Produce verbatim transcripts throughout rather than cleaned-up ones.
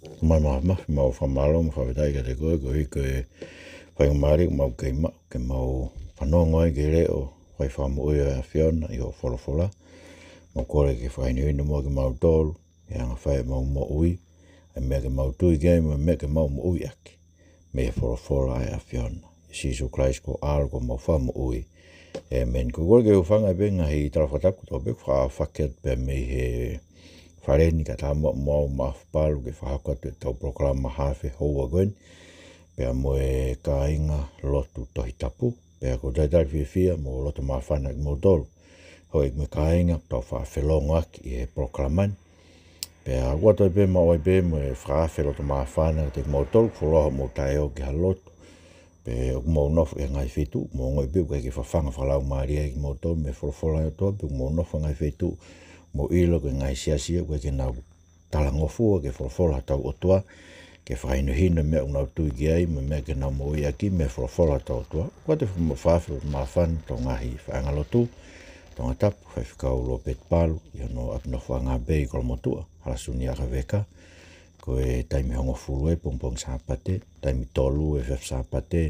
Māfimafi, mau fakamālō mo fakafetaʻi kiate koe koeʻuhi ko e faingamālie ʻoku mau kei maʻu ke mau fanongo ai ki he leʻo fakamoʻui ʻa e ʻAfiona ʻi hoʻo folofola. Mau kole ke fakahinohino muʻa kimautolu ʻi he anga fai ʻemau moʻui, ʻa e meʻa ke mau tui ki ai mo e meʻa ke mau moʻui ʻaki mei he folofola ʻa e ʻAfiona. ʻIa Sīsū Kalaisi ko e ʻAlo ko homau Fakamoʻui. ʻĒmeni. Ko e kole ke u hūfanga pē he ngaahi tala fakatapu kotoa pē ʻoku faʻa fakahoko atu pē mei he fale ni, kae ʻatā muʻa mo au Maʻafu Palu ke fakahoko atu ʻetau polokalama haafe houa ko eni, pea mo e kāinga lotu Tohi Tapu. Pea ʻoku ou talitali fiefia mo loto māfana kimoutolu, houʻeiki mo e kāinga, ʻoku tau faʻa felongoaki ʻi he polokalama ni. Pea ʻoatu ai pē maʻu ai pē mo e fakaafe loto māfana kiate kimoutolu ʻoku fuoloa hoʻomou taʻeʻoua ki ha lotu, pe ʻoku mou nofo ʻi ha ngaahi feituʻu ʻoku mou ongoʻi pē ʻoku ʻikai ke fafanga fakalaumālie ai kimoutolu mei he folofola ʻa e ʻOtua, pe ʻoku mou nofo ʻi ha ngaahi feituʻu ʻoku mou ʻilo ko e ngaahi siasi ʻoku ʻikai ke nau talangofua ki he folofola ʻa hotau ʻOtua, ke fakahinohino e meʻa ʻoku nau tui ki ai mo e meʻa ke nau moʻui ʻaki mei he folofola ʻa hotau ʻOtua. ʻOatu e fakaafe loto māfana ki hotau ngaahi faʻahinga lotu, Tongatapu, Faifekau Lōpeti Palu, ʻi hono ʻapi nofoʻanga pē ʻi Kolomotuʻa, Hala Suni ʻAkaveka. Ko e taimi hongofulu ʻa e pongipongi Sāpate, taimi tolu ʻa e efiafi Sāpate,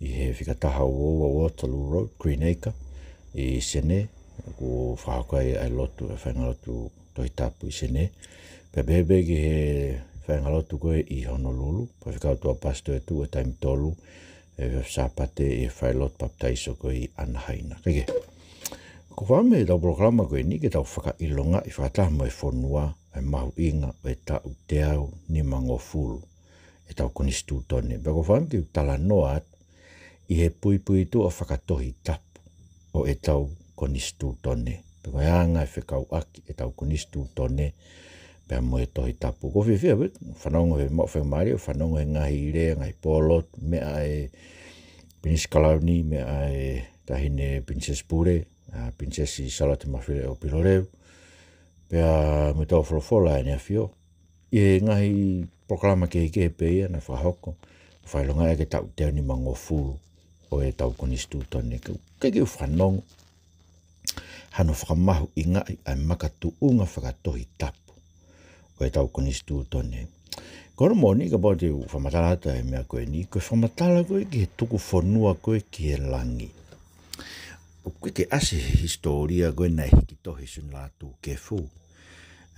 ʻi he fika taha ua ua Waterloo Road, Greenacre, ʻi Senē, ʻoku fakahoko ai ʻa e lotu, ʻa e faʻahinga lotu Tohi Tapu ʻi Senē. Pea pehē pē ki he faʻahinga lotu ko ē ʻi Honolulu, Faifekau Tuʻapasi Toetuʻu, ʻa e taimi tolu ʻa e efiafi Sāpate ʻi he falelotu papitaiso ko ē ʻi Anaheina. Kae kehe, ʻoku ou fakaʻamu mei heʻetau polokalama ko eni ke tau fakaʻilongaʻi fakataha mo e fonua ʻa e mahuʻinga ʻo e taʻu teau nimangofulu ʻetau konisitūtone. Pea ʻoku ou fakaʻamu ke u talanoa atu ʻi he puipuituʻa fakatohitapu ʻo ʻetau konisitūtone, pe ko e anga e fekauʻaki ʻetau konisitūtone pea mo e Tohi Tapu. ʻOku ou fiefia pē ʻeku fanongo he maʻu faingamālie ʻo fanongo he ngaahi lea, ngaahi pōlotu, meʻa ʻa e Pilinisi Kalauni, meʻa ʻa e Taʻahine Pilinisesi Pule, ʻa Pilinisesi Sālote Mafileʻo Pilolevu, pea mo ʻetau folofola ʻa ʻEne ʻAfio ʻi he ngaahi polokalama kehekehe pē ia naʻe fakahoko, fakaʻilongaʻi ʻaki e taʻu teau nimangofulu ʻo ʻetau konisitūtone. Ka ʻoku ʻikai ke u fanongo hano fakamahuʻingaʻi ʻa e makatuʻunga fakatohitapu ʻo ʻetau konisitūtone. Ko hono moʻoni, kapau te u fakamatala atu ʻa e meʻa ko eni, ko e fakamatala ko ē ki he tuku fonua ko ē ki he langi, ʻoku ʻikai ke ʻasi he hisitōlia ko ē naʻe hiki tohi ʻe Sione Lātūkefu.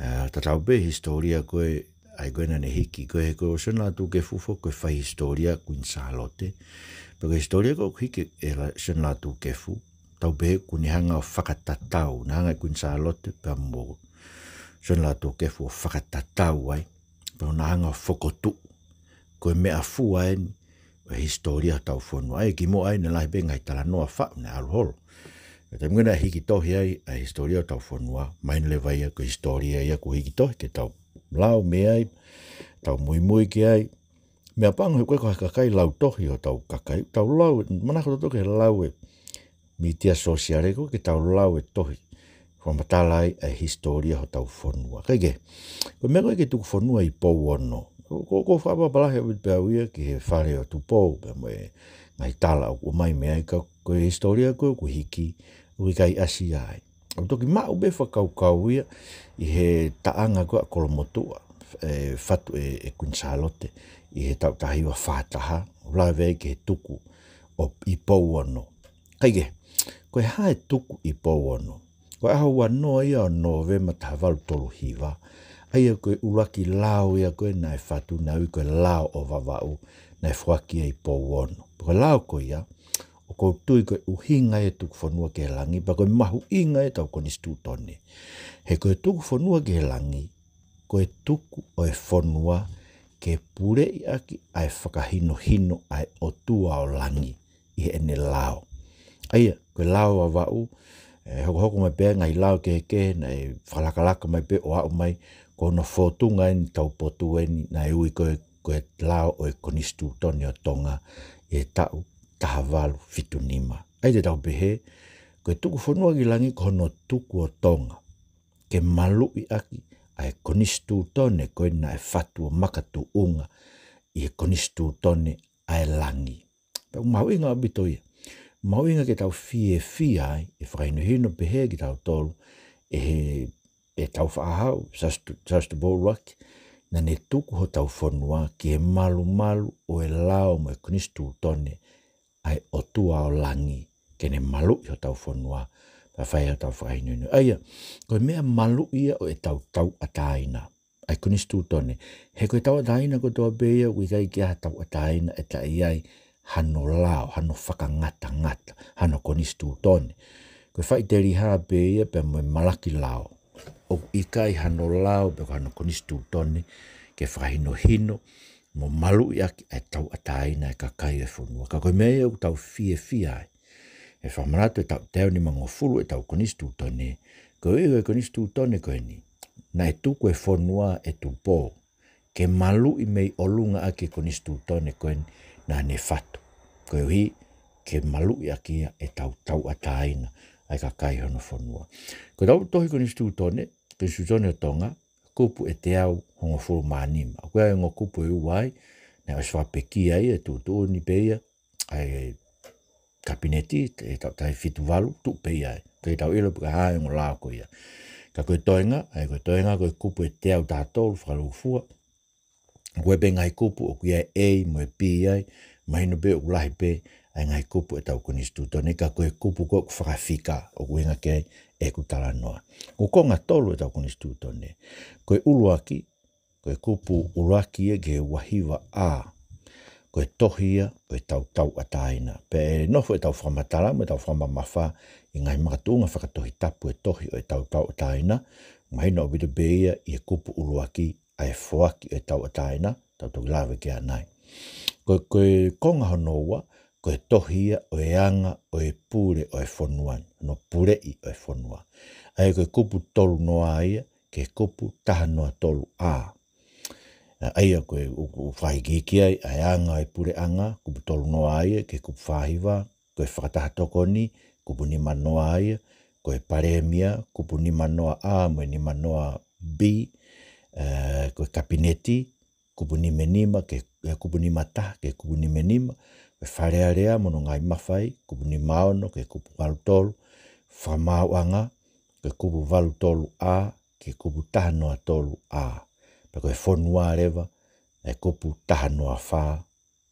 ʻA, tatau pē hisitōlia ko ē, ʻa ia ko ē naʻa ne hiki, ko e, ko Sione Lātūkefu foki ko e fai hisitōlia ʻa Kuini Sālote. Pea ko e hisitōlia ko ē ʻoku hiki ʻe La-, Sione Lātūkefu, tau pehē ʻoku ne hanga ʻo fakatatau, naʻe hanga ʻe Kuini Sālote pea mo Sione Lātūkefu ʻo fakatatau ai, pea naʻe hanga ʻo fokotuʻu ko e meʻafua eni ʻo e hisitōlia hotau fonua. ʻA ia kimuʻa ai naʻe lahi pē ngaahi talanoa faʻu naʻe ʻalu holo. Pea taimi ko ē naʻe hiki tohi ai ʻa e hisitōlia hotau fonua, mahino leva ia ko e hisitōlia ia kuo hiki tohi ke tau lau mei ai, tau muimui ki ai. Meʻapango he ʻoku ʻikai ko ha kakai lau tohi hotau kakai, tau lau, manako tautolu ke lau e mītia sōsiale ko ē ke tau lau e tohi fakamatala ai ʻa e hisitōlia hotau fonua. Kae kehe, ko e meʻa ko ē ki he tuku fonua ʻi Pouono, ʻoku, ʻoku ou fakaʻapaʻapa lahi ʻaupito pē au ia ki he fale ʻo Tupou pea mo e ngaahi tala ʻoku ʻomai mei ai, ka ko e hisitōlia ko ē ʻoku hiki, ʻoku ʻikai ʻasi ia ai. ʻOku toki maʻu pē fakakaukau ia ʻi he taʻanga ko ē ʻa Kolomotuʻa, e, fatu ʻe, ʻe Kuini Sālote ʻi he taʻu taha hiva fā taha, ʻo lave ai ki he tuku ʻo, ʻi Pouono. Kae kehe, ko e hā e tuku ʻi Pouono? Ko e ʻaho ua noa ia ʻo Nōvema taha valu tolu hiva, ʻa ia ko e ʻuluaki lao ia ko ē naʻe fatu, naʻe ui ko e lao ʻo Vavaʻu, naʻe foaki ia ʻi Pouono. Ko e lao ko ia, ʻoku ou tui ko e ʻuhinga ia e tuku fonua ki he langi, pea ko e mahuʻinga ia ʻetau konisitūtone. He ko e tuku fonua ki he langi, ko e tuku ʻo e fonua ke puleʻi ʻaki ʻa e fakahinohino ʻa e ʻOtua ʻo langi ʻi heʻene lao. ʻA ia, ko e lao ʻa Vavaʻu, e, hokohoko mai pē ngaahi lao kehekehe, naʻe fakalakalaka mai pē ʻo aʻu mai, ko hono fōtunga eni taupotu eni, naʻe ui ko e, ko e lao ʻo e konisitūtone ʻo Tonga ʻi he taʻu taha valu fitu nima. ʻA ia te tau pehē, ko e tuku fonua ki langi ko hono tuku ʻo Tonga ke maluʻi ʻaki ʻa e konisitūtone ko ē naʻe fatu ʻo makatuʻunga ʻi he konisitūtone ʻa e langi. Pea ʻoku mahuʻinga ʻaupito ia. Mahuʻinga ke tau fiefia ai, ʻe fakahinohino pehē kitautolu ʻe he, ʻe tau faʻahau, Siaosi Tu-, Siaosi Tupou ʻUluaki, naʻa ne tuku hotau fonua ki he malumalu ʻo e lao mo e konisitūtone ʻa e ʻOtua ʻo langi, ke ne maluʻi hotau fonua, pea fai hotau fakahinohino. ʻA ia, ko e meʻa maluʻi ia ʻo ʻetau tauʻatāina, ʻa e konisitūtone. He ko e tauʻatāina kotoa pē ia, ʻoku ʻikai ke ʻi ai ha tauʻatāina ʻe taʻe ʻi ai hano lao, hano fakangatangata, hano konisitūtone. Ko e faʻiteliha pē ia pea mo e malaki lao. ʻOku ʻikai hano lao pe ko hano konisitūtone ke fakahinohino mo maluʻi ʻaki ʻa e tauʻatāina ʻa e kakai ʻo e fonua. Ka ko e meʻa ia ʻoku tau fiefia ai. ʻI he fakamanatu ʻetau teau nimangofulu ʻetau konisitūtone, koeʻuhi ko e konisitūtone ko eni naʻe tuku e fonua ʻe Tupou ke maluʻi mei ʻolunga ʻaki e konisitūtone ko eni naʻa ne fatu. Koeʻuhi ke maluʻi ʻaki ia ʻetau tauʻatāina ʻa e kakai hono fonua. Ko ʻetau tohi konisitūtone, konisitūtone ʻo Tonga, kupu ʻe teau hongofulu mā nima. ʻOku ʻi ai e ongo kupu ʻe ua ai, naʻe ʻosi fakapekia ia, tuʻutuʻuni pē ia ʻa e Kapineti, ʻi he taʻu taha fitu valu, tuʻu pē ia ai. ʻIkai ke tau ʻilo pe ko e hā e ongo lao ko ia. Ka ko e toenga, ʻa ia ko e toenga ko e kupu ʻe teau taha tolu fakalūkufua. ʻOku ʻi ai pē ngaahi kupu ʻoku ʻi ai e A mo e B ai, mahino pē ʻoku lahi pē ʻa e ngaahi kupu ʻetau konisitūtone, ka ko e kupu ko ē ʻoku fakafika ʻoku ʻuhinga ki ai ʻeku talanoa. Ko e konga tolu ʻetau konisitūtone. Ko e ʻuluaki, ko e kupu ʻuluaki ia ki he ua hiva A. Ko e tohi ia ʻo ʻetau tauʻatāina. Pea ʻe nofo ʻetau fakamatala mo ʻetau fakamamafa ʻi he ngaahi makatuʻunga fakatohitapu e tohi ʻo ʻetau tauʻatāina. Mahino ʻaupito pē ia ʻi he kupu ʻuluaki, ʻa e foaki ʻo e tauʻatāina, tau toki lave ki ai ʻanai. Ko, ko e konga hono ua, ko e tohi ia ʻo e anga ʻo e pule ʻo e fonua, hono puleʻi ʻo e fonua. ʻA ia ko e kupu tolu noa ia ki he kupu taha noa tolu A. ʻA ia ko e ʻoku, ʻoku fakaikiiki ai ʻa e anga ʻo e puleʻanga, kupu tolu noa ia ki he kupu fā hiva, ko e fakataha tokoni, kupu nima noa ia, ko e palēmia, kupu nima noa A mo e nima noa B, ē, ko e Kapineti, kupu nima nima ki he, ē, kupu nima taha ki he kupu nima nima, ko e Fale Alea mo hono ngaahi mafai, kupu nima ono ki he kupu valu tolu, Fakamaauʻanga, ko e kupu valu tolu A ki he kupu taha noa tolu A. Pea ko e fonua leva, ʻa e kupu taha noa fā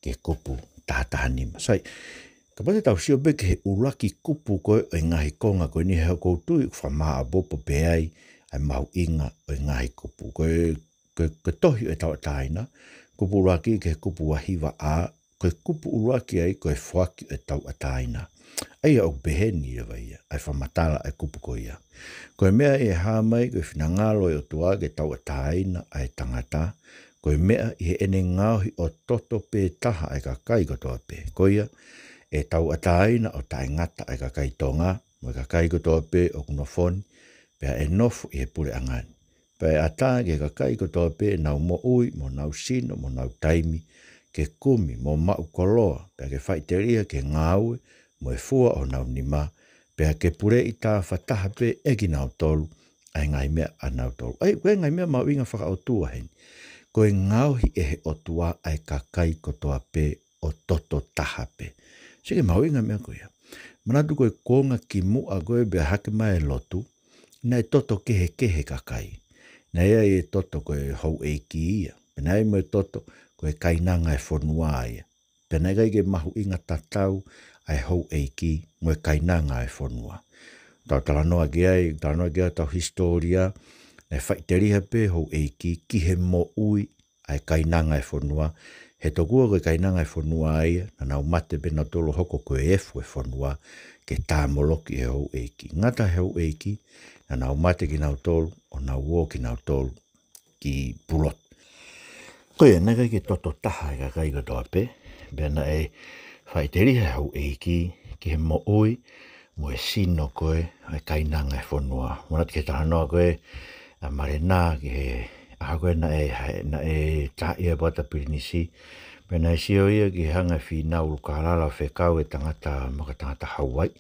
ki he kupu taha taha nima. Sai, kapau te tau sio pē ki he ʻuluaki kupu ko ē ʻo e ngaahi konga ko eni, he ʻoku ou tui ʻoku fakamāʻopoʻopo pē ai ʻa e mahuʻinga ʻo e ngaahi kupu. Ko e, ko e, ko e tohi ʻo e tauʻatāina, kupu ʻuluaki ki he kupu ua hiva A, ko e kupu ʻuluaki ai ko e foaki ʻo e tauʻatāina. ʻA ia ʻoku pehē ni leva ia, ʻa e fakamatala ʻa e kupu ko ia. Ko e meʻa ʻe hā mai ko e finangalo ʻo e ʻOtua ke tauʻatāina ʻa e tangata, ko e meʻa ʻi heʻene ngaohi ʻo toto pē taha ʻa e kakai kotoa pē. Ko ia, ʻe tauʻatāina ʻo taʻengata ʻa e kakai Tonga, mo e kakai kotoa pē ʻoku nofo ni, pea ʻe nofo ʻi he puleʻanga ni. Pea ʻe ʻatā ki he kakai kotoa pē ʻenau moʻui, mo honau sino, mo honau taimi, ke kumi, mo maʻu koloa, pea ke faʻiteliha ki he ngāue, mo e fua ʻo honau nima, pea ke puleʻi tāfataha pē ʻe kinautolu ʻa e ngaahi meʻa ʻanautolu. ʻA ia, ko e ngaahi meʻa mahuʻinga fakaʻotua heni. Ko e ngaohi ʻe he ʻOtua ʻa e kakai kotoa pē ʻo toto taha pē. Sio ki he mahuʻinga meʻa ko ia. Manatu ko e konga kimuʻa ko ē pea hake mai e lotu, naʻe toto kehekehe kakai. Naʻe ʻi ai e toto ko e houʻeiki ia. Pea naʻe ʻi ai mo e toto ko e kainanga e fonua ia. Pea naʻe ʻikai ke mahuʻinga tatau ʻa e houʻeiki mo e kainanga e fonua. Tau talanoa ki ai, talanoa ki ai ʻetau hisitōlia, naʻe faʻiteliha pē houʻeiki ki he moʻui ʻa e kainanga e fonua. He tokua ko e kainanga e fonua ia, naʻa nau mate pē nautolu hoko ko e efu e fonua, ke tāmoloki e houʻeiki. Ngata he houʻeiki, naʻa nau mate kinautolu, ʻo nau ō kinautolu ki Pulotu. Ko ia, naʻe ʻikai ke toto taha e kakai kotoa pē, pea naʻe faʻiteliha e houʻeiki ki he moʻui mo e sino ko ē ʻa e kainanga e fonua. Manatu ki he talanoa ko ē ʻa Malena ki he ʻaho ko ē naʻe, naʻe taaʻi ai e Poata Pilinisi, pea naʻe sio ia ki he hanga e fīnau ʻUlukālala ʻo fekau e tangata makatangata Hauaiʻi.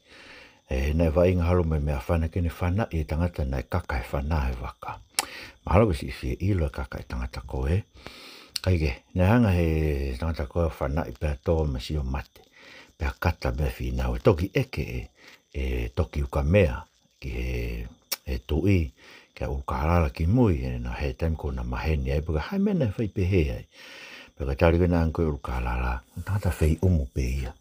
ʻE, naʻe vaʻinga holo mo e meʻafana ke ne fanaʻi e tangata naʻe kaka e fana he vaka. Mahalo ko e siʻi fie ʻilo e kaka e tangata ko ē. Kae kehe, naʻe hanga he tangata ko ē ʻo fanaʻi pea tō mai ʻo mate. Pea kata pē fīnau, ʻe toki ʻeke ʻe, ʻe toki ukamea ki he, ʻe tuʻi, kia ʻUlukālala ki mui, he naʻe ʻi ai e taimi ko ē naʻa maheni ai, pea ko e hā e meʻa naʻe fai pehē ai. Pea ko e tali ko ē naʻe ʻange ko ē ʻe ʻUlukālala, ko e tangata feʻiʻumu pē ia.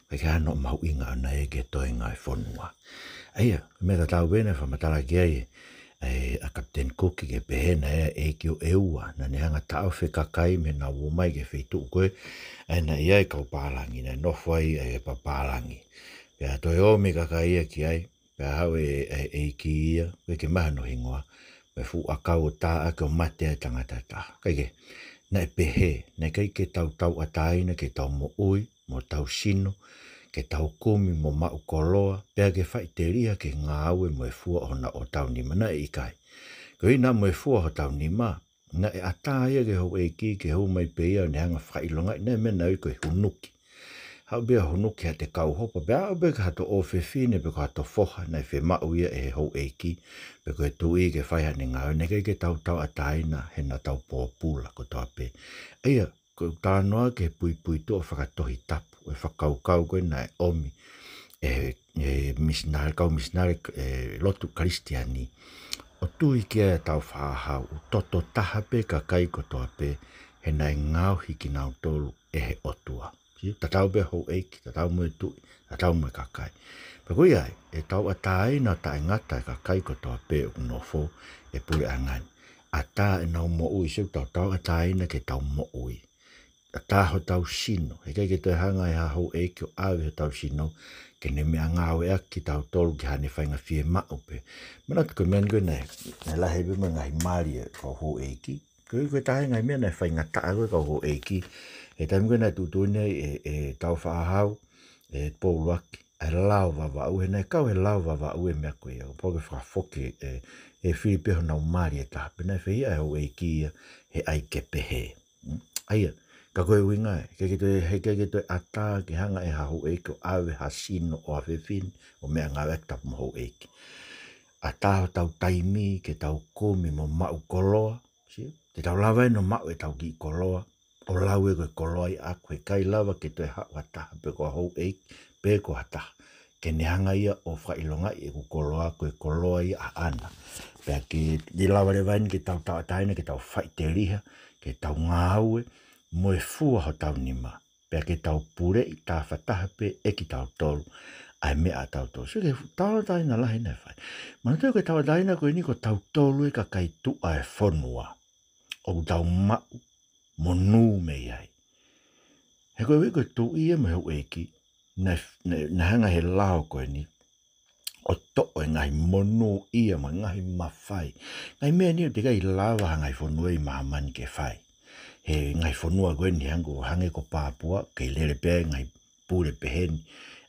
ʻIkai ke ʻi ai hano mahuʻinga ʻona ia ki he toenga ʻo e fonua. ʻA ia, meʻa tatau pē naʻe fakamatala ki ai ʻe, ʻa Kapiteni Kuki ke pehē naʻe ʻi ai e ʻeiki ʻe ua, naʻa ne hanga ʻo taʻofi e kakai mei heʻenau ō mai ki he feituʻu ko ē, ʻa ia naʻe ʻi ai e kau pālangi, naʻe nofo ai ʻa e papālangi. Pea toe ō mai e kakai ia ki ai, pea haʻu e, e, ʻeiki ia, ʻikai ke maʻu hano hingoa, mo e fuʻu ʻakau ʻo tā ʻaki ʻo mate ai e tangata ʻe taha. Kae kehe, naʻe pehē, naʻe ʻikai ke tau tauʻatāina ke tau moʻui, mo tau sino, ke tau kumi mo maʻu koloa, pea ke faʻiteliha ki he ngāue mo e fua ʻo hotau nima, naʻe ʻikai. Ko ia naʻa mo e fua hotau nima, naʻe ʻatā ia ki he houʻeiki ke hū mai pē ia ʻo ne hanga ʻo fakaʻilongaʻi, naʻe meʻa naʻe ui ko e hunuki. Haʻu pē ia ʻo hunuki haʻate kau hopa, pea aʻu pē ki hato ʻofefine pe ko hato foha naʻe fiemaʻu ia ʻe he houʻeiki, pe ko e tuʻi ke fai haʻane ngāue, naʻe ʻikai ke tau tauʻatāina he naʻa tau pōpula kotoa pē. ʻA ia, ko e talanoa ki he puipuituʻa fakatohitapu, ʻo e fakakaukau ko ē naʻe ʻomi ʻe he, ʻe he misinale, kau misinale, ʻe, lotu Kalisitiane. ʻO tui ki ai ʻa Tāufaʻāhau, ʻoku toto taha pē e kakai kotoa pē, he naʻe ngaohi kinautolu ʻe he ʻOtua. Sio, tatau pē houʻeiki, tatau mo e tuʻi, tatau mo e kakai. Pea ko ia ai, ʻe tauʻatāina ʻo taʻengata e kakai kotoa pē ʻoku nofo he puleʻanga ni. ʻAtā ʻenau moʻui, sio, tau tauʻatāina ke tau moʻui. ʻAtā hotau sino, heʻikai ke toe hanga ʻe ha houʻeiki ʻo ʻave hotau sino, ke ne meʻangāueʻaki kitautolu ki haʻane faʻahinga fiemaʻu pē. Manatu ko e meʻa ni ko ē naʻe, naʻe lahi pē mo e ngaahi mali ʻa e kau houʻeiki. Ko e, ko e taha e ngaahi meʻa naʻe faingataʻa ko ē ʻa e kau houʻeiki. He taimi ko ē naʻe tuʻutuʻuni ai ʻe, ʻe Tāufaʻāhau, ʻe Tupou ʻUluaki, ʻa e lao Vavaʻu, he naʻe kau he lao Vavaʻu e meʻa ko ia. Pau ke fakafoki, ʻe, ʻe fili pē honau mali ʻe taha. Pea naʻe fehiʻa e houʻeiki ia he ʻai ke pehē. Mm. ʻA ia, ka ko e ʻuhinga ē, heʻikai ke toe, heʻikai ke toe ʻatā ke hanga ʻe ha houʻeiki ʻo ʻave ha sino ʻo ha fefine, ʻo meʻangāueʻaki tapu mo e houʻeiki. ʻAtā hotau taimi ke tau kumi mo maʻu koloa, sio? Te tau lava eni ʻo maʻu ʻetau kiʻi koloa, ʻo lau ē ko e koloa ia ʻaʻaku, heʻikai lava ke toe haʻu ha taha pe ko ha houʻeiki, pe ko ha taha ke ne hanga ia ʻo fakaʻilongaʻi ʻeku koloa ko e koloa ia ʻaʻana. Pea ke, ʻe lava leva eni ke tau tauʻatāina, ke tau faʻiteliha, ke tau ngāue, mo e fua hotau nima. Pea ke tau puleʻi tafataha pē ʻe kitautolu ʻa e meʻa ʻatautolu. Sio ki he tauʻatāina lahi naʻe fai. Manatuʻi ko e tauʻatāina ko eni ko tautolu e kakai tuʻa e fonua ʻoku tau maʻu monū mei ai. He ko e ʻuhi ko e tuʻi ia mo e houʻeiki, naʻe, naʻe, naʻe hanga ʻe he lao ko eni ʻo toʻo e ngaahi monū ia mo e ngaahi mafai. Ngaahi meʻa ni ʻoku teʻeki ai lava ha ngaahi fonua ʻi māmani ke fai. He ngaahi fonua ko eni hangē ko, hangē ko Papua, kei lele pē ngaahi pule pehē ni,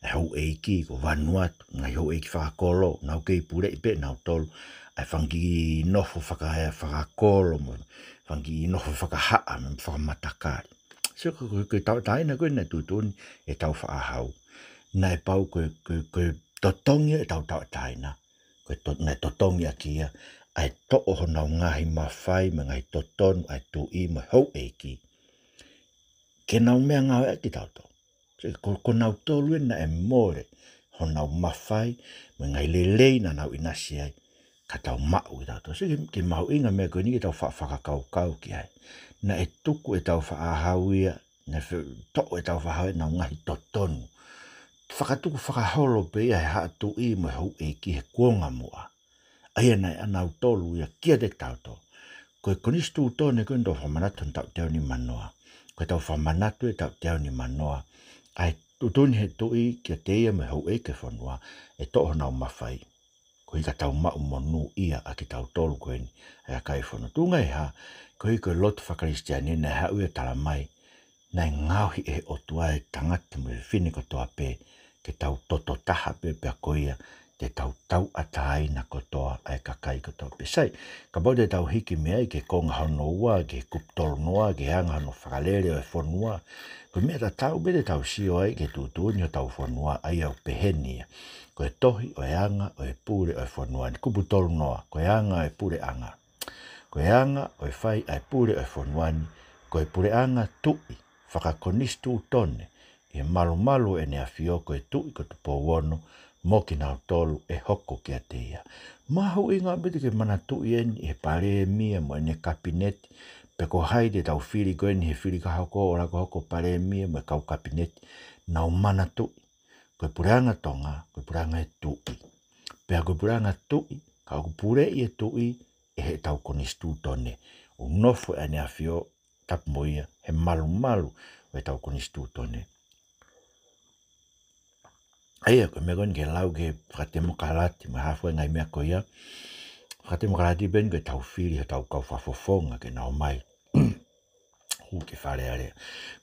ʻa e houʻeiki ko Vanuatu, ngaahi houʻeiki fakakolo, nau kei puleʻi pē nautolu ʻa e fanga kiʻi nofo faka-, fakakolo mo e fanga kiʻi nofo fakahaʻa mo e fakamatakali. Sio ko, ko, ko e tauʻatāina ko ē naʻe tuʻutuʻuni ʻe Tāufaʻāhau, naʻe pau ko e, ko e, ko e totongi ʻetau tauʻatāina, ko e to-, naʻe totongi ʻaki ia ʻa e toʻo honau ngaahi mafai mo e ngaahi totonu ʻa e tuʻi mo e houʻeiki ke nau meʻangāueʻaki tautolu. Sio, ko, ko nautolu ē naʻe mole honau mafai mo e ngaahi lelei naʻa nau ʻinasi ai, ka tau maʻu kitautolu. Sio ki he, ki he mahuʻinga e meʻa ko eni ke tau fa-, fakakaukau ki ai. Naʻe tuku ʻe Tāufaʻāhau ia, naʻe fe-, toʻo ʻe Tāufaʻāhau ia ʻenau ngaahi totonu. Fakatuku fakaholo pē ia ʻe he haʻa tuʻi mo e houʻeiki he kuonga muʻa. ʻA ia naʻe ʻanautolu ia kiate kitautolu. Ko e konisitūtone ko eni ʻoku tau fakamanatu he taʻu teau nimanoa. Ko ʻetau fakamanatu he taʻu teau nimanoa ʻa e tuʻutuʻuni ʻe he tuʻi kiate ia mo e houʻeiki e fonua ʻe toʻo honau mafai, koeʻuhi ka tau maʻu monū ia ʻa kitautolu ko eni ʻa e kakai e fonua. Tuʻunga ʻi he hā? Koeʻuhi ko e lotu faka-Kalisitiane naʻe haʻu ia ʻo talamai naʻe ngaohi ʻe he ʻOtua e tangata mo e fefine kotoa pē ke tau toto taha pē, pea ko ia te tau tauʻatāina kotoa ʻa e kakai kotoa pē. Sai, kapau te tau hiki mei ai ki he konga hono ua, ki he kupu tolu noa, ki he anga hono fakalele ʻo e fonua, ko e meʻa tatau pē te tau sio ai ki he tuʻutuʻuni hotau fonua, ʻa ia ʻoku pehē ni ia. Ko e tohi ʻo e anga ʻo e pule ʻo e fonua ni, kupu tolu noa, ko e anga ʻo e puleʻanga. Ko e anga ʻo e fai ʻa e pule ʻo e fonua ni, ko e puleʻanga tuʻi fakakonisitūtone ʻi he malumalu ʻo ʻEne ʻAfio ko e Tuʻi ko Tupou Ono, mo kinautolu ʻe hoko kiate ia. Mahuʻinga ʻaupito ke manatuʻi eni ʻe he palēmia mo ʻene kapineti, pe ko hai te tau fili ko eni he fili ka hoko, ʻo laka hoko palēmia mo e kau kapineti, nau manatuʻi ko e puleʻanga Tonga, ko e puleʻanga ʻo e tuʻi. Pea ko e puleʻanga tuʻi, ka ʻoku puleʻi e tuʻi ʻe heʻetau konisitūtone. ʻOku nofo ʻEne ʻAfio, tapu mo ia, he malumalu ʻo ʻetau konisitūtone. ʻA ia, ko e meʻa ko eni ke lau ki he fakatemokalati, mo e hā fua e ngaahi meʻa ko ia. Fakatemokalati pē eni ko ʻetau fili hotau kau fakafofonga ke nau ō mai. Hū ki Fale Alea.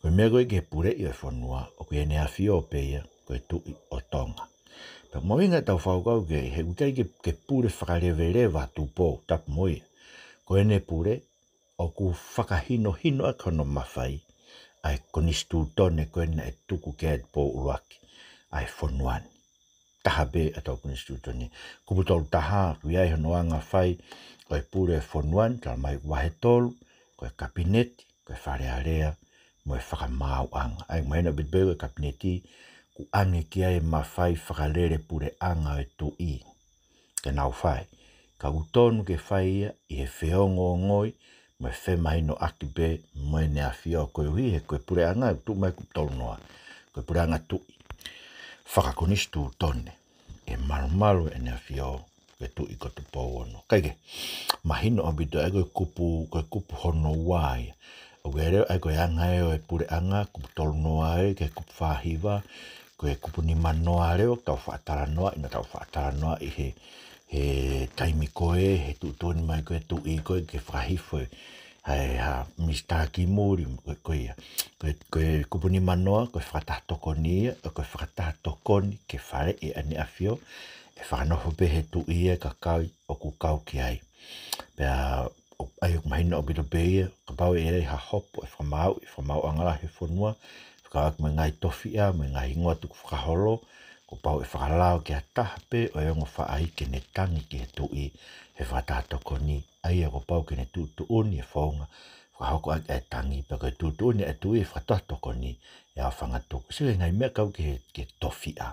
Ko e meʻa ko ē ki he puleʻi ʻo e fonua, ʻoku ʻi ʻEne ʻAfio pē ia, ko e Tuʻi ʻo Tonga. Pea mahuʻinga ʻetau fakakaukau ki ai, he ʻoku ʻikai ke, ke pule fakaleveleva Tupou, tapu mo ia. Ko ʻene pule, ʻoku fakahinohino ʻaki hono mafai ʻa e konisitūtone ko ē naʻe tuku ki ai ʻe Tupou ʻUluaki ʻa e fonua ni. Taha pē ʻetau konisitūtone. Kupu tolu taha, ʻoku ʻi ai hono anga fai ʻo e pule ʻo e fonua ni, talamai ʻoku vahe tolu, ko e kapineti, ko e Fale Alea, mo e fakamaauʻanga. ʻA ia, mahino ʻaupito pē ko e kapineti, ʻoku ʻoange ki ai e mafai fakalele puleʻanga ʻo e tuʻi ke nau fai. Ka ʻoku tonu ke fai ia ʻi he feongoongoi mo e femahinoʻaki pē mo ʻEne ʻAfio, koeʻuhi he ko e puleʻanga ʻoku tuʻu mai kupu tolu noa, ko e puleʻanga tuʻi fakakonisitūtone, ʻe malumalu ʻEne ʻAfio, ko e Tuʻi ko Tupou Ono. Kae kehe, mahino ʻaupito ʻa e ko e kupu, ko e kupu hono ua ia. ʻOku ʻi ai leva ʻa e ko e anga ē ʻo e puleʻanga, kupu tolu noa ē, ki he kupu fā hiva, ko e kupu nima noa leva, tau faʻa talanoaʻi, naʻa tau faʻa talanoaʻi he, he taimi ko ē, he tuʻutuʻuni mai ko ē Tuʻi ko ē ke fakahifo ē, ʻa e hā, Misitā Kimuri, ko, ko ia. Ko e, ko e kupu nima noa, ko e fakataha tokoni ia, ko e fakataha tokoni ke faleʻi ʻEne ʻAfio, ʻe fakanofo pē he tuʻi ia e kakai ʻoku kau ki ai. Pea, ʻo, ʻa ia ʻoku mahino ʻaupito pē ia, kapau ʻe ʻi ai ha hopo ʻe fakamaauʻi, fakamaauʻanga lahi he fonua, fekauʻaki mo e ngaahi tofiʻa, mo e ngaahi hingoa tukufakaholo, kuo pau ʻe fakalao ki ha taha pē ʻo e ongo faʻahikenetangi ki he tuʻi he fakataha tokoni, ʻa ia kuo pau ke ne tuʻutuʻuni e founga, fakahoko ʻaki ʻa e tangi, pea ko e tuʻutuʻuni ʻa e tuʻi he fakataha tokoni, ʻe aofangatuku. Sio ki he ngaahi meʻa kau ki he, ki he tofiʻa.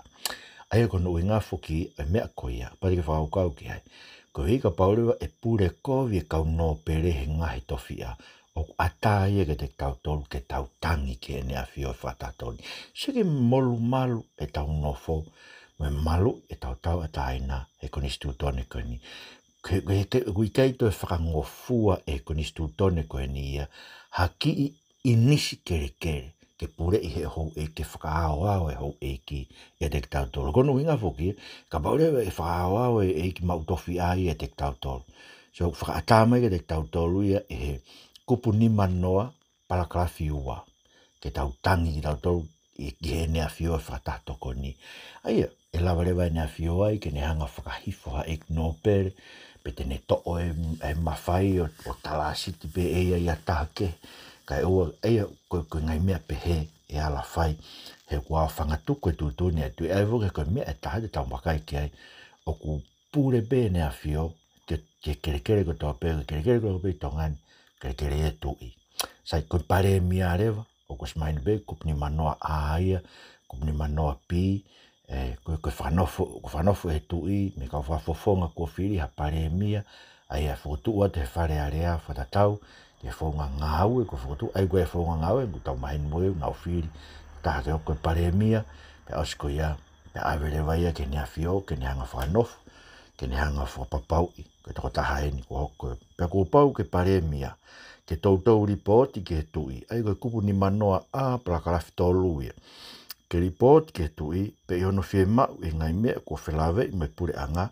ʻA ia ko hono ʻuhinga foki e meʻa ko ia, pea te ke fakakaukau ki ai. Koeʻuhi kapau leva ʻe pule kovi e kau nōpele he ngaahi tofiʻa, ʻoku ʻatā ia kiate kitautolu ke tau tangi ki ʻEne ʻAfio he fakataha tokoni. Sio ki he molumalu ʻetau nofo, mo e maluʻi ʻetau tauʻatāina he konisitūtone ko eni. Ke, ke, ke, ʻoku ʻikai toe fakangofua ʻe he konisitūtone ko eni ia ha kiʻi ʻinisi kelekele ke puleʻi ʻe he houʻeiki, ke fakaaoao ʻe he houʻeiki ʻiate kitautolu. Ko hono ʻuhinga foki, kapau leva ʻe fakaaoao ʻe he ʻeiki maʻu tofiʻa ia ʻiate kitautolu. So, fakaʻatā mai kiate kitautolu ia ʻe he kupu nima noa, palakalafi ua, ke tau tangi kitautolu ʻi, ki heʻene ʻafio he fakataha tokoni. ʻA ia, ʻe lava leva ʻEne ʻAfio ai ke ne hanga ʻo fakahifo ha ʻeiki nōpele, pe te ne toʻo e, e mafai ʻo, ʻo talāsiti pē ʻe ia ia taha kehe. Kae ʻoua, ʻa ia, ko, ko e ngaahi meʻa pehē ʻe ala fai, he kuo aofangatuku e tuʻutuʻuni ʻa e tuʻi. ʻA ia foki ko e meʻa ʻe taha te tau vakai ki ai, ʻoku pule pē ʻEne ʻAfio ki he, ki he kelekele kotoa pē, ki he kelekele kotoa pē ʻi Tonga ni, kelekele ʻo e tuʻi. Sai, ko e palēmia leva, ʻoku ʻosi mahino pē, kupu nima noa A ia, kupu nima noa B, ē, ko e, ko e fakanofo, ko e fakanofo ʻe he tuʻi, mei he kau fakafofonga kuo fili ha palēmia, ʻa ia ʻe fokotuʻu atu he Fale Alea fakatatau ki he founga ngāue, ko e fokotuʻu, ʻa ia ko e founga ngāue, ʻoku tau maheni mo ia, ʻoku nau fili, taha ke hoko ko e palēmia, pea ʻosi ko ia, pea ʻave leva ia ki heʻene ʻafio, ke ne hanga ʻo fakanofo, ke ne hanga ʻo fakapapauʻi ko e tokotaha eni kuo hoko. Pea kuo pau ki he palēmia ke toutou lipooti ki he tuʻi, ʻa ia ko e kupu nima noa A, palakalafi tolu ia. Ke lipooti ki he tuʻi, pe ʻi hono fiemaʻu ʻi he ngaahi meʻa kuo felāveʻi mo e puleʻanga,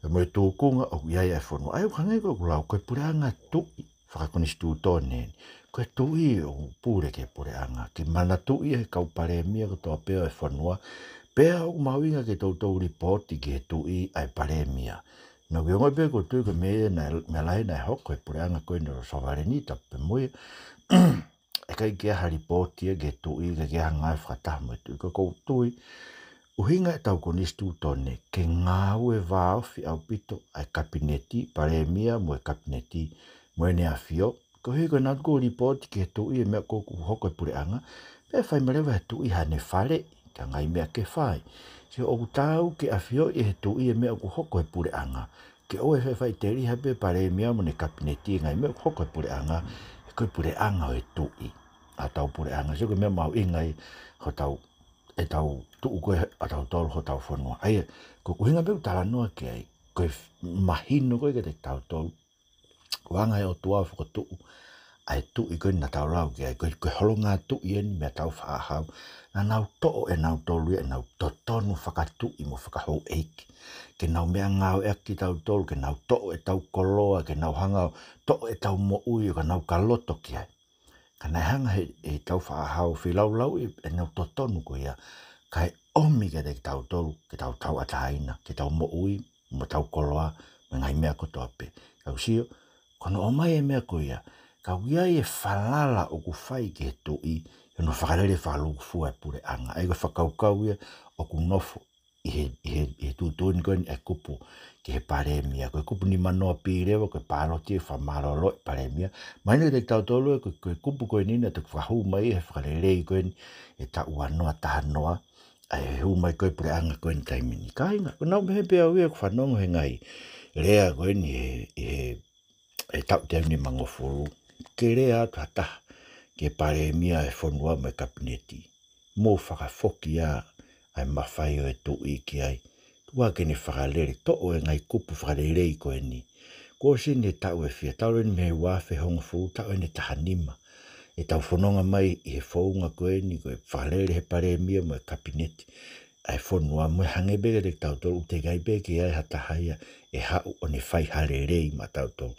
mo e tūkunga ʻoku ʻi ai ʻa e fonua. ʻA ia ʻoku hangē ko ʻeku lau, ko e puleʻanga tuʻi fakakonisitūtone eni. Ko e tuʻi ʻoku pule ki he puleʻanga, ke manatuʻi ʻe he kau palēmia kotoa pē ʻo e fonua, pea ʻoku mahuʻinga ke toutou lipooti ki he tuʻi ʻa e palēmia. Naʻa ku ongoʻi pē ʻoku ou tui ko e meʻa ia naʻe, meʻa lahi naʻe hoko he puleʻanga ko eni ʻo Sovaleni, tapu pē mo ia. ʻIkai ke ʻi ai ha lipooti ia ki he tuʻi, ʻikai ke ʻi ai ha ngāue fakataha mo e tuʻi, ka ʻoku ou tui, ʻuhinga ʻetau konisitūtone, ke ngāue vāofi ʻaupito ʻa e kapineti, palēmia mo e kapineti, mo ʻEne ʻAfio, koeʻuhi ko ʻenau tuku lipooti ki he tuʻi e meʻa ko ē ʻoku hoko he puleʻanga, pea fai mai leva ʻe he tuʻi haʻane faleʻi, ki ha ngaahi meʻa ke fai. Sio, ʻoku taau ke ʻafioʻi ʻe he tuʻi e meʻa ʻoku hoko he puleʻanga. Ke ʻoua ʻe faʻifaʻiteliha pē palēmia mo ʻene kapineti he ngaahi meʻa ʻoku hoko he puleʻanga, he ko e puleʻanga ʻo e tuʻi ʻa hotau puleʻanga. Sio, ko e meʻa mahuʻinga ia hotau, ʻetau tuʻu ko ē ʻatautolu hotau fonua. ʻA ia, ko e ʻuhinga pē ʻoku talanoa ki ai, ko e f-, mahino ko ē kiate kitautolu, ʻoku anga ʻe he ʻOtua ʻo fokotuʻu ʻa e tuʻi ko eni naʻa tau lau ki ai, ko e, ko e holonga tuʻi eni mei he Taufaʻāhau. Naʻa nau toʻo ʻe nautolu ia ʻenau totonu fakatuʻi mo fakahouʻeiki. Ke nau meʻangāueʻaki kitautolu, ke nau toʻo ʻetau koloa, ke nau hanga ʻo toʻo ʻetau moʻui, ʻo ka nau ka loto ki ai. Ka naʻe hanga ʻe he, ʻe he Taufaʻāhau ʻo feilaulauʻi ʻenau totonu ko ia, kae ʻomi kiate kitautolu ke tau tauʻatāina, ke tau moʻui, mo ʻetau koloa, mo e ngaahi meʻa kotoa pē. Ka ʻoku sio, ko hono ʻomai e meʻa ko ia, ka ʻoku ʻi ai e falala ʻoku fai ki he tuʻi, ʻi hono fakalele fakalūkufua e puleʻanga. ʻA ia ko e fakakaukau ia ʻoku nofo ʻi he, ʻi he, ʻi he tuʻutuʻuni ko eni ʻa e kupu ki he palēmia. Ko e kupu nimanoa B leva, ko e pāloti e fakamālōlō e palēmia. Mahino kiate kitautolu ko e, ko e kupu ko eni naʻe toki fakahū mai he fakalelei ko eni ʻi he taʻu ua noa taha noa, ʻa e hū mai ko ē puleʻanga ko eni taimi ni. Kāinga, ʻoku ou meʻa pē au ia ʻoku fanongo he ngaahi lea ko eni he, he, he taʻu teau nimangofulu. Ke lea atu ha taha ki he palēmia e fonua mo e kapineti, mou fakafoki ā ʻa e mafai ʻo e tuʻi ki ai. Tuku ke ne fakalele, toʻo e ngaahi kupu fakalelei ko eni. Kuo ʻosi eni e taʻu ʻe fiha, talu eni mei he ua afe hongofulu, taʻu eni ʻe taha nima. ʻEtau fononga mai ʻi he founga ko eni, ko e fakalele he palēmia mo e kapineti ʻa e fonua, mo e hangē pē kiate kitautolu, ʻoku teʻeki ai pē ke ʻi ai ha taha ia ʻe haʻu ʻo ne fai ha lelei maʻatautolu.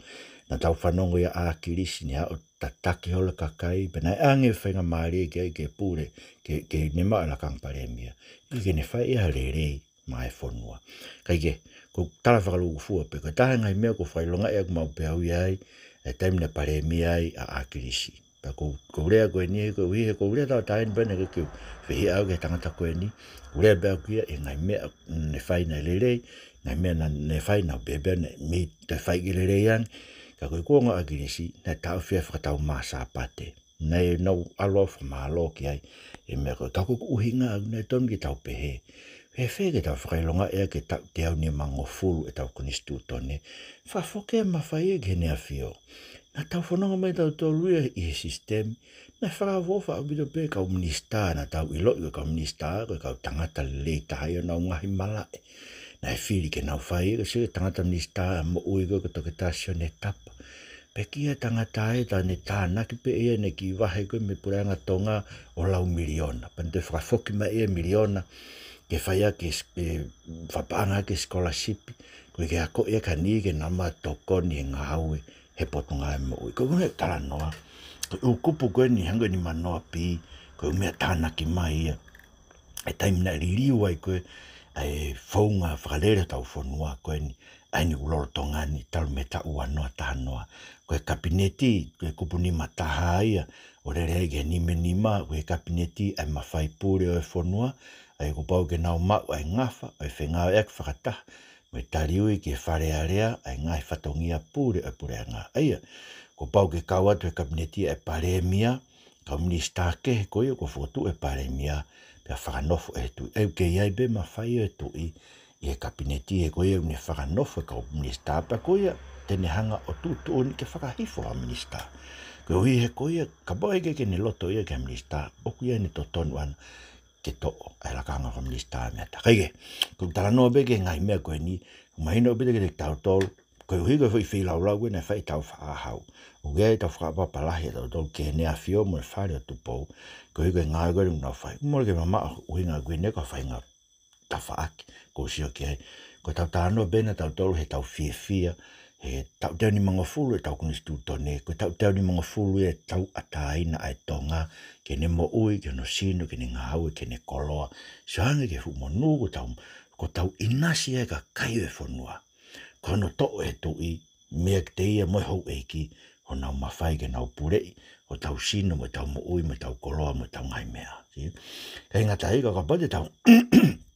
Naʻa tau fanongo ia ʻa ʻAkilisi ne haʻu ʻo tataki holo e kakai, pea naʻe ʻoange e faingamālie ki ai ke pule, ke, ke ne maʻu e lakanga palēmia. ʻIkai ke ne fai ia ha lelei maʻa e fonua. Kae kehe, ko e tala fakalūkufua pē, ko e taha e ngaahi meʻa ʻoku fakaʻilongaʻi ʻaku maʻu pē au ia ai, e taimi naʻe palēmia ai ʻa ʻAkilisi. Pea ko, ko e lea ko eni, ko e ʻuhi he ko e lea tauʻatāina pē eni ke u fehiʻa au ki he tangata ko eni, ko e lea pē ʻaku ia, e ngaahi meʻa ne fai naʻe lelei, ngaahi meʻa naʻa ne fai naʻe pehē pē naʻe mei toe fai ke lelei ange. Ka ko e kuonga ʻo ʻAkilisi, naʻe taʻofi e fakataumālie Sāpate. Naʻa nau ʻalu ʻo fakamālō ki ai, e meʻa ko ē. Ka ko e ʻuhinga ʻaku naʻe tonu ke tau pehē, fēfē ke tau fakaʻilongaʻi ʻa e taʻu teau nimangofulu ʻetau konisitūtone, fakafoki e mafai ki heʻene ʻafio. Naʻa tau fononga mai tautolu ia ʻi he sisitemi, naʻe fakaʻofoʻofa ʻaupito pē e kau minisitā, naʻa tau ʻiloʻi ko e kau minisitā ko e kau tangata lelei taha ia ʻo nau ngaahi malaʻe. Naʻe fili ke nau fai, ko e sio ki he tangata minisitā moʻui ko ē ko Toketā Sione Tapa. Pekia e tangata ē, tā ne tānaki pē ia ʻene kiʻi vahe ko ē mei he puleʻanga Tonga ʻo lau miliona. Pea ne toe fakafoki mai e miliona ke fai ʻaki e s-, e fakapaʻanga ʻaki e sikolasipi. Ko e ke akoʻi ʻaki ha niʻihi ke nau maʻu e tokoni he ngāue he Potungāue Moʻui. Ko e ʻuhinga e talanoa, ko e ʻū kupu ko eni hangē ko e nimanoa B, ko e ʻū meʻa tānaki mai ia he taimi naʻe liliu ai ko ē ʻa e founga fakalele hotau fonua ko eni, ʻa eni ʻoku lolotonga ni talu mei he taʻu ua noa taha noa. Ko e kapineti, ko e kupu nima taha ia, ʻo lele ai ki he nima nima, ko e kapineti ʻa e mafai pule ʻo e fonua, ʻa ia kuo pau ke nau maʻu ʻa e ngafa ʻo e fengāueʻaki fakataha mo e taliui ki he Fale Alea ʻa e ngaahi fatongia pule ʻo e puleʻanga. ʻA ia, kuo pau ke kau atu he kapineti ʻa e palēmia, kau minisitā kehe ko ia kuo fokotuʻu ʻe he palēmia, pea fakanofo ʻe he tuʻi. ʻOku kei ʻi ai pē mafai ʻo e tuʻi ʻi he kapineti, he ko ia ʻoku ne fakanofo e kau minisitā, pea ko ia te ne hanga ʻo tuʻutuʻuni ke fakahifo ha minisitā. Koeʻuhi he ko ia, kapau ʻe ʻikai ke ne loto ia ki ha minisitā, ʻoku ʻi ai ʻene totonu ʻana ke toʻo ʻa e lakanga fakaminisitā mei ai. Kae kehe, ko e talanoa pē ki he ngaahi meʻa ko eni, mahino pē kiate kitautolu, koeʻuhi ko e foʻi feilaulau ko ē naʻe fai ʻe he Taufaʻāhau. ʻOku ʻi ai ʻetau fakaʻapaʻapa lahi ʻatautolu ki heʻene ʻafio mo e Fale ʻo Tupou, koeʻuhi ko e ngāue ko ē ʻoku nau fai. Mole ke mamaʻo e ʻuhinga ko eni ko e faʻahinga tafaʻaki ʻoku ou sio ki ai. Ko ʻetau talanoa pē eni ʻatautolu heʻetau fiefia he taʻu teau nimangofulu ʻetau konisitūtone, ko e taʻu teau nimangofulu ia e tauʻatāina ʻa e Tonga, ki heʻene moʻui, ki hono sino, ki heʻene ngāue, ki heʻene koloa. Sio ange ki he fuʻu monū kuo tau, kuo tau ʻinasi ai e kakai ʻo e fonua. Ko hono toʻo ʻe he tuʻi, meʻa kiate ia mo e houʻeiki, honau mafai ke nau puleʻi ʻo tau sino, mo tau moʻui, mo tau koloa, mo tau ngaahi meʻa. Sio? Ka ʻi he ngata ai, ka kapau te tau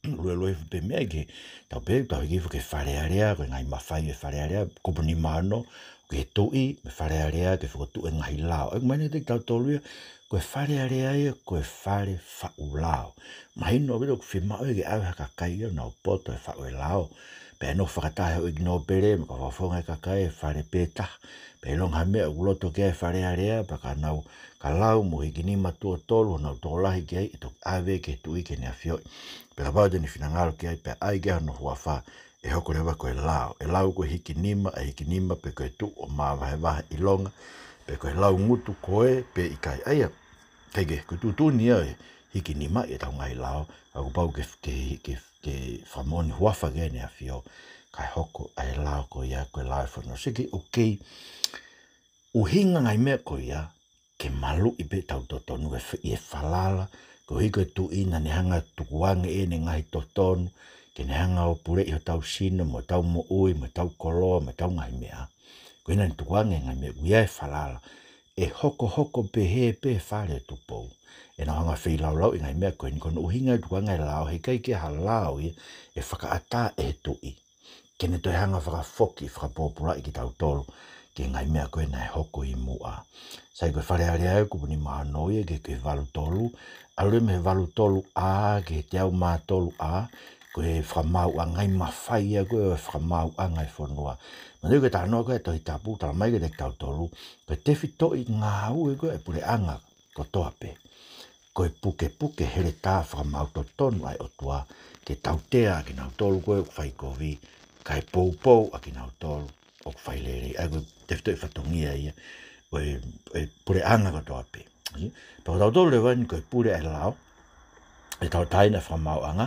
luelue hifo pē meʻa ke tau pehē, tau hiki hifo ki he Fale Alea, ko e ngaahi mafai ʻo e Fale Alea, kupu nima ono, ki he tuʻi, mo e Fale Alea, ke fokotuʻu e ngaahi lao. ʻOku mahino kiate kitautolu ia, ko e Fale Alea ia, ko e fale faʻu lao. Mahino ʻaupito ʻoku fiemaʻu ia ke ʻave ha kakai ia ʻo nau poto he faʻu e lao. Pea nau fakataha e houʻeiki nōpele, mo e kau fakafofonga e kakai he fale pē taha. Pea ʻilonga ha meʻa ʻoku loto ki ai e Fale Alea, pea ka nau ka lau mo hikinima tuʻo tolu honau tokolahi ki ai, ʻe toki ʻave ki he tuʻi ke ne afioʻi. Pea kapau te ne finangalo ki ai, pea ʻai ki ai hono huafa, ʻe hoko leva ko e lao. ʻE lau ko e hikinima, ʻe hikinima pe ko e tuʻu ʻo māvahevahe ʻilonga, pe ko e lau ngutu ko ē pe ʻikai. ʻA ia, ʻikai ke, ko e tuʻutuʻuni ia e hikinima ʻi heʻetau ngaahi lao, ka kuo pau ke, ke, ke, ke fakamoʻoni huafa ki ai ʻEne ʻAfio, kae hoko ʻa e lao ko ia, ko e lao ʻo e fonua. Sio ki he ʻoku kei ʻuhinga ngaahi meʻa ko ia, ke maluʻi pē ʻetau totonu ʻi he f-, ʻi he falala, koeʻuhi ko e tuʻi naʻa ne hanga ʻo tukuange ʻene ngaahi totonu, ke ne hanga ʻo puleʻi hotau sino, mo ʻetau moʻui, mo ʻetau koloa, mo ʻetau ngaahi meʻa. Ko ia naʻa ne tukuange ngaahi meʻa, ʻoku ʻi ai e falala. ʻE hokohoko pehē pē fale ʻo Tupou. ʻE nau hanga ʻo feilaulauʻi ngaahi meʻa ko eni, ko hono ʻuhinga e tukuange e lao, heʻikai ke ʻi ai ha lao ia ʻe fakaʻatā ʻe he tuʻi ke ne toe hanga ʻo fakafoki, fakapōpulaʻi kitautolu ki he ngaahi meʻa ko ē naʻe hoko ʻi muʻa. Sai, ko e Fale Alea ia, kupu nima ono ia ki he, ki he valu tolu, ʻalu leva mei he valu tolu A ki he teau mā tolu A, ko e fakamaauʻanga, ngaahi mafai ia ko ē ʻo e fakamaauʻanga e fonua. Manatuʻi ko e talanoa ko ē ʻa e Tohi Tapu, talamai kiate kitautolu, ko e tefitoʻi ngāue ko ē ʻa e puleʻanga kotoa pē, ko e pukepuke heletā fakamaau totonu ʻa e ʻOtua, ke tautea ʻa kinautolu ko ē ʻoku fai kovi, kae poupou ʻa kinautolu ʻoku fai lelei. ʻA ia ko e tefitoʻi fatongia ia ʻo e, ʻo e puleʻanga kotoa pē. Pea ko tautolu leva eni ko e pule ʻa e lao, ʻe tauʻatāina e fakamaauʻanga,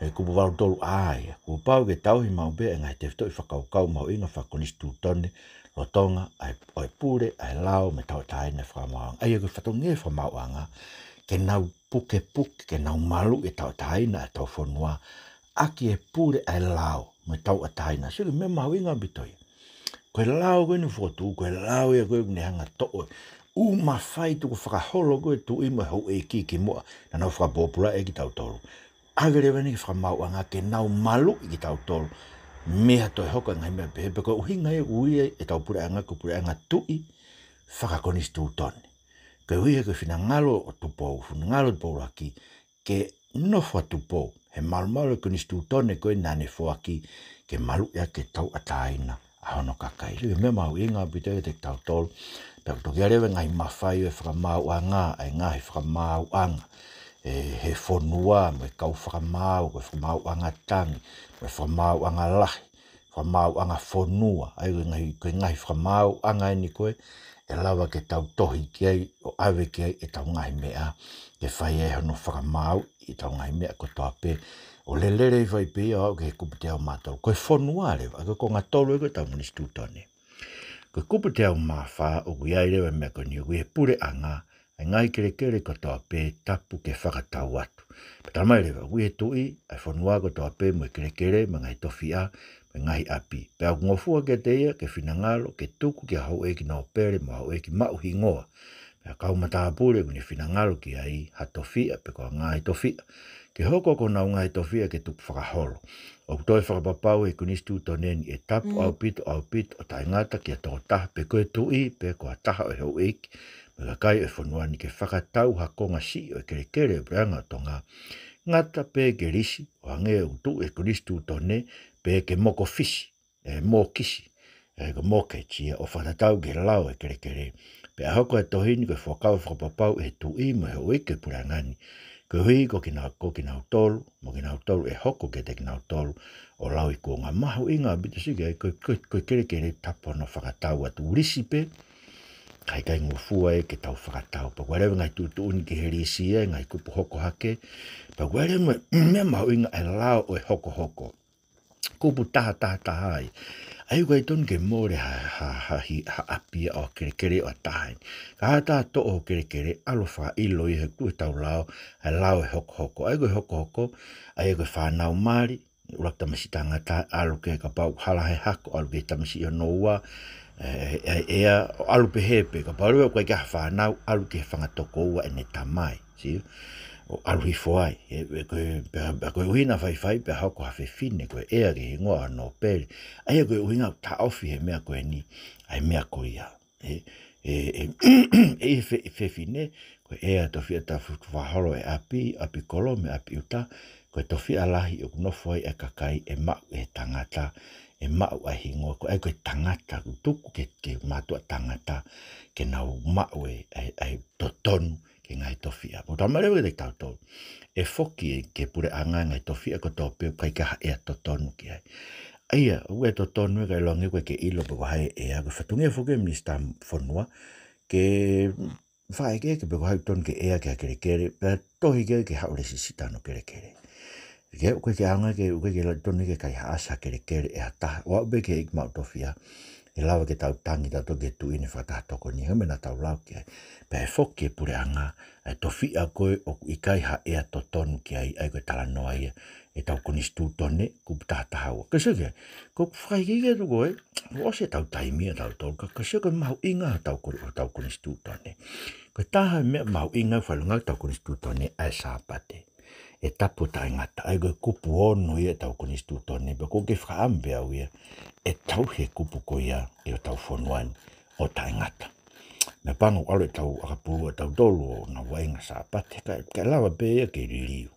ʻi he kupu valu tolu A ia. Kuo pau ke tauhi maʻu pē ʻa e ngaahi tefitoʻi fakakaukau mahuʻinga fakakonisitūtone, lolotonga ʻa e, ʻo e pule ʻa e lao mo e tauʻatāina e fakamaauʻanga. ʻA ia ko e fatongia e fakamaauʻanga, ke nau pukepuke, ke nau maluʻi e tauʻatāina ʻetau fonua, ʻaki e pule ʻa e lao mo e tauʻatāina. Sio ki he meʻa mahuʻinga ʻaupito ia. Ko e lao ko eni ʻoku fokotuʻu, ko e lao ia ko ē ʻoku ne hanga ʻo toʻo e ʻū mafai tukufakaholo ko ē ʻa e tuʻi mo e houʻeiki kimuʻa naʻa nau fakapōpulaʻi kitautolu. ʻAve leva eni ki he fakamaauʻanga ke nau maluʻi kitautolu mei ha toe hoko e ngaahi meʻa pehē, pea ko e ʻuhinga ia ʻoku ui ai ʻetau puleʻanga ko e puleʻanga tuʻi fakakonisitūtone. Koeʻuhi he ko e finangalo ʻo Tupou, finangalo ʻo Tupou ʻUluaki, ke nofo ʻa Tupou he malumalu ʻo e konisitūtone ko ē naʻa ne foaki, ke maluʻi ʻaki e tauʻatāina ʻa hono kakai. Sio ki he meʻa mahuʻinga ʻaupito ia kiate kitautolu. Pea ʻoku toki ʻi ai leva e ngaahi mafai ʻo e fakamaauʻanga, ʻa e ngaahi fakamaauʻanga ʻe he fonua mo e kau fakamaau, ko e fakamaauʻanga tangi, mo e fakamaauʻanga lahi, fakamaauʻanga fonua. ʻA ia ko e ngaahi, ko e ngaahi fakamaauʻanga eni ko ē ʻe lava ke tau tohi ki ai ʻo ʻave ki ai ʻetau ngaahi meʻa, ke fai ai hono fakamaauʻi ʻetau ngaahi meʻa kotoa pē, ʻo lelei ai pē ia ʻo aʻu ki he kupu teau mā tolu. Ko e fonua leva, ko e konga tolu ia ko ē ʻetau konisitūtone. Ko e kupu teau mā fā ʻoku ʻi ai leva e meʻa ko eni, ʻoku ui he puleʻanga, ʻa e ngaahi kelekele kotoa pē tapu ke fakatau atu. Pea talamai leva, ʻoku ui he tuʻi ʻa e fonua kotoa pē mo e kelekele, mo e ngaahi tofiʻa, mo e ngaahi ʻapi. Pea ʻoku ngofua kiate ia ke finangalo, ke tuku ki ha houʻeiki nōpele mo ha houʻeiki maʻu hingoa, pea kau matāpule ʻoku ne finangalo ki ai, ha tofiʻa pe ko ha ngaahi tofiʻa, ke hoko ko honau ngaahi tofiʻa ke tukufakaholo. ʻOku toe fakapapauʻi ʻe he konisitūtone ni ʻe tapu ʻaupito, ʻaupito, ʻo taʻengata ki ha tokotaha, pe ko e tuʻi, pe ko ha taha ʻo e houʻeiki mo e kakai ʻo e fonua ni, ke fakatau ha konga siʻi ʻo e kelekele ʻo e puleʻanga ʻo Tonga, ngata pē ke lisi, ʻo hangē ʻoku tuʻu ʻe he konisitūtone, pe ke mokofisi, ʻe mokisi, ʻe ko e mortgage ia, ʻo fakatatau ki he lao ʻo e kelekele. Pea hoko e tohi ni ko e fuakava fakapapau ʻe he tuʻi mo e houʻeiki ʻo e puleʻanga ni, koeʻuhi ko kinau-, ko kinautolu, mo kinautolu ʻe hoko kiate kinautolu ʻo lauikuonga. Mahuʻinga ʻaupito, sio ki ai, ko, ko, ko e kelekele tapu hono fakatau atu, lisi pē, kae ʻikai ngofua ia ke tau fakatau. Pea ʻoku ʻi ai leva e ngaahi tuʻutuʻuni ki he lisi ia, ngaahi kupu hoko hake. Pea ʻoku ʻi ai leva e meʻa mahuʻinga, ʻa e lao ʻo e hokohoko. Kupu taha taha taha ai. ʻA ia ʻoku ʻikai totonu ke mole ha, ha, ha, hi-, ha ʻapi ia ʻo e kelekele ʻo ha taha eni. Ka ha taha toʻo ho kelekele, ʻalu ʻo fakaʻilo ia he kupu ʻetau lao, ʻa e lao ʻo e hokohoko. ʻA ia ko e hokohoko, ʻa ia ko e fānau mali, ʻuluaki tamasiʻi tangata, ʻalu ki he, kapau ʻoku hala he hako, ʻalu ki he tamasiʻi hono ua, ʻE, ʻe, ʻe, ʻea, ʻo ʻalu pehē pē, kapau leva ʻoku ʻikai ke ʻi ai ha fānau, ʻalu ki he fanga tokoua ʻene tamai, sio? ʻO ʻalu hifo ai, ʻe, ʻe, ko e, pea, pea koeʻuhi naʻa faifai, pea hoko ha fefine, ko e ʻea ki he hingoa ʻo Nōpeli. ʻA ia ko e ʻuhinga ʻoku taʻofi he meʻa ko eni, ʻa e meʻa ko ia. ʻE, ʻe, ʻe, ʻe, he fe-, fefine, ko e ʻea tofiʻa tafutu fakaholo ʻe ʻapi, ʻapi kolo mo e ʻapi ʻuta, ko e tofiʻa lahi ʻoku nofo ai ʻa e kakai ʻe maʻu ʻe he tangata, ʻe maʻu ʻa e hingoa, ko e, ko e tangata, ʻoku tuku ke, ke mātuʻa tangata, ke nau maʻu ʻa e, ʻa e, ʻa e totonu ki he ngaahi tofiʻa. Pea talamai leva kiate kitautolu, ʻe foki ʻe, ki he puleʻanga e ngaahi tofiʻa kotoa pē ʻoku ʻikai ke ʻi ai ha ʻea totonu ki ai. ʻA ia, ʻoku ʻikai totonu ia kae ʻiloange ʻoku ʻikai ke ʻilo pe ko hai e ʻea, ko e fatongia foki ʻa e minisitā fonua, ke fai ke, ke pe ko hai totonu ke ʻea ki ha kelekele, pea tohi ke, ke haʻu lēsisita hono kelekele. Ke ʻoku ʻikai ke ʻaonga ke, ʻoku ʻikai ke totonu ke kaihaʻasi ha kelekele ʻe ha taha, ʻo aʻu pē ki he ʻeiki maʻu tofiʻa, ʻe lava ke tau tangi tautolu ki he tuʻi ni fakataha tokoni, he meʻa naʻa tau lau ki ai. Pea ʻe foki ki he puleʻanga, ʻa e tofiʻa ko ē ʻoku ʻikai ha ʻea totonu ki ai, ʻa ia ko e talanoa ia, ʻetau konisitūtone, kupu taha taha ua. Ka sio ki ai, ko e fakaikiiki atu ko ē, ʻoku ʻosi ʻetau taimi ʻatautolu, ka, ka sio ko e mahuʻinga hotau ko-, hotau konisitūtone. Ko e taha e meʻa mahuʻinga ʻoku fakaʻilonga ʻetau konisitūtone ʻa e Sāpate. ʻE tapu ʻo taʻengata, ʻa ia ko e kupu ono ia ʻetau konisitūtone, pea ʻoku ou kei fakaʻamu pē au ia, ʻe tauhi e kupu ko ia ʻi hotau fonua ni ʻo taʻengata. Meʻapango ʻalu ʻetau ʻakapulu ʻatautolu ʻo nau vaʻinga Sāpate, ka, ka lava pē ia ke liliu.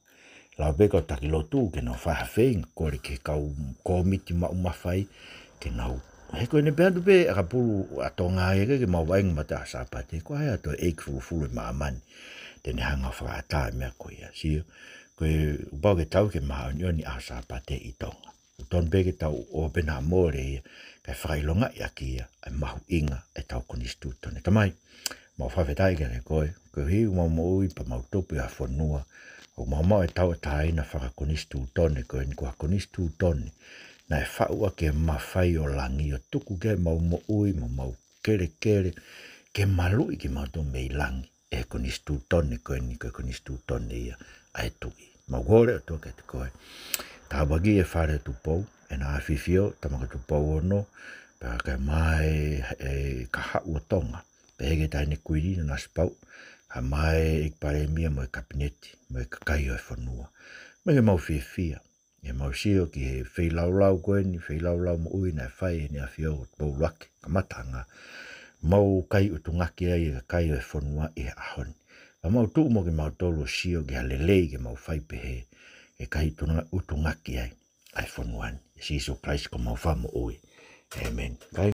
Lava pē kau taki lotu ke nau fai ha feinga, kole ki he kau kōmiti maʻu mafai, ke nau. He ko ʻene pehē atu pē ʻakapulu ʻa Tonga ia ke, ke mau vaʻinga mata Sāpate, ko hai ʻa e toe ʻeiki fulufulu ʻi māmani. Te ne hanga ʻo fakaʻatā e meʻa ko ia. Sio, ko e ʻoku pau ke tau ke māʻoniʻoni ʻa Sāpate ʻi Tonga. ʻOku tonu pē ke tau ō pē naʻa mole ia, kae fakaʻilongaʻi ʻaki ia, ʻa e mahuʻinga ʻetau konisitūtone. Tamai, mau fakafetaʻi kiate koe, koeʻuhi ʻoku mau moʻui pea mau tupu ʻi ha fonua, ʻoku mau maʻu e tauʻatāina fakakonisitūtone ko eni, ko ha konisitūtone naʻe faʻu ʻaki e mafai ʻo langi ʻo tuku ke mau moʻui mo mau kelekele, ke maluʻi kimautolu mei langi ʻe he konisitūtone ko eni, ko e konisitūtone ia ʻa e tuʻi. Mau kole ʻOtua kiate koe. Tāpuakiʻi e fale ʻo Tupou, ʻena ʻAfifio, Tama ko Tupou Ono, pea kae mai e Kahaʻu ʻo Tonga, pehē ki he Taʻahine Kuini Nanasipauʻu, kae mai e ʻEiki Palēmia mo e Kapineti, mo e kakai ʻo e fonua. Meʻa ke mau fiefia, ʻi heʻemau sio ki he feilaulau ko eni, feilaulau moʻui naʻe fai ʻe Heʻene ʻAfio ko Tupou ʻUluaki, kamataʻanga, mau kai ʻutungaki ai e kakai ʻo e fonua ʻi he ʻaho ni. Pea mau tuʻu mo kimautolu ʻo sio ki ha lelei ke mau fai pehē, ke kai ʻutunga-, ʻutungaki ai ʻa e fonua ni. ʻIa Sīsū Kalaisi ko homau Fakamoʻui. ʻĒmeni. Kai